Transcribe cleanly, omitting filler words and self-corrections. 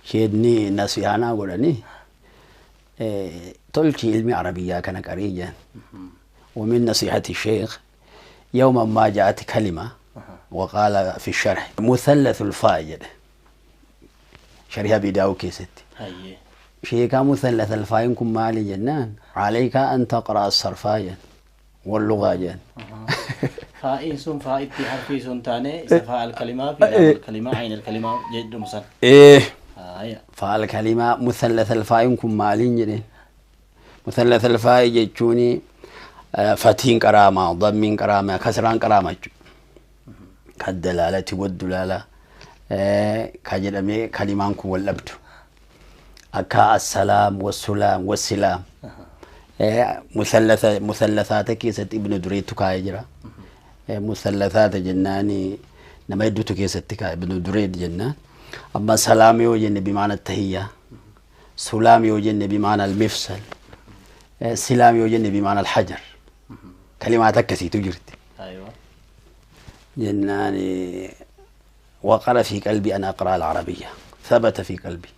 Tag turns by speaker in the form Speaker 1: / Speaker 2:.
Speaker 1: Sheekni nasihaanaa godhanii tolchi ilmi arabiyyaa kana qarii jedhan. ومن نصيحة الشيخ يوما ما جاءت كلمة وقال في الشرح مثلث الفاء jedhe. شرح أبي داود keessatti.
Speaker 2: Hayyee.
Speaker 1: Sheekaa مثلث الفاء kun maali jennaan عليك أن تقرأ الصرفا jedhan واللغة jedhan.
Speaker 2: Faa'iin sun faa'itti harfii sun taane isa faa alkalimaa fi laam alkalimaa ayin alkalimaa jedhamu san.
Speaker 1: Ee.
Speaker 2: Haaya.
Speaker 1: فاء الكلمة مثلث الفاء kun maaliin jedheen. مثلث الفاء jechuun fatiin qaraama, dammiin qaraama, kasraan qaraama jechuudha. Kaddalaalati waddulaala ka jedhamee kalimaan kun wal dhabdu. Akka assalaam, wassulaam, wassilaam. Musallathaata keessatti Ibnu Dureetu kaa'ee jira. Musallathaata jennaan nama hedduutu keessatti kaa'e Ibnu Dureed jennaan. Amma salaam yoo jenne bimaana tahiyyaa. Sulaam yoo jenne bimaana almifsal. Silaam yoo jenne bimaana alhajar. Kalimaata akkasiitu jirti.
Speaker 2: Aywa.
Speaker 1: Jennaan وقر في قلبي أن أقرأ العربية، ثبت في قلبي.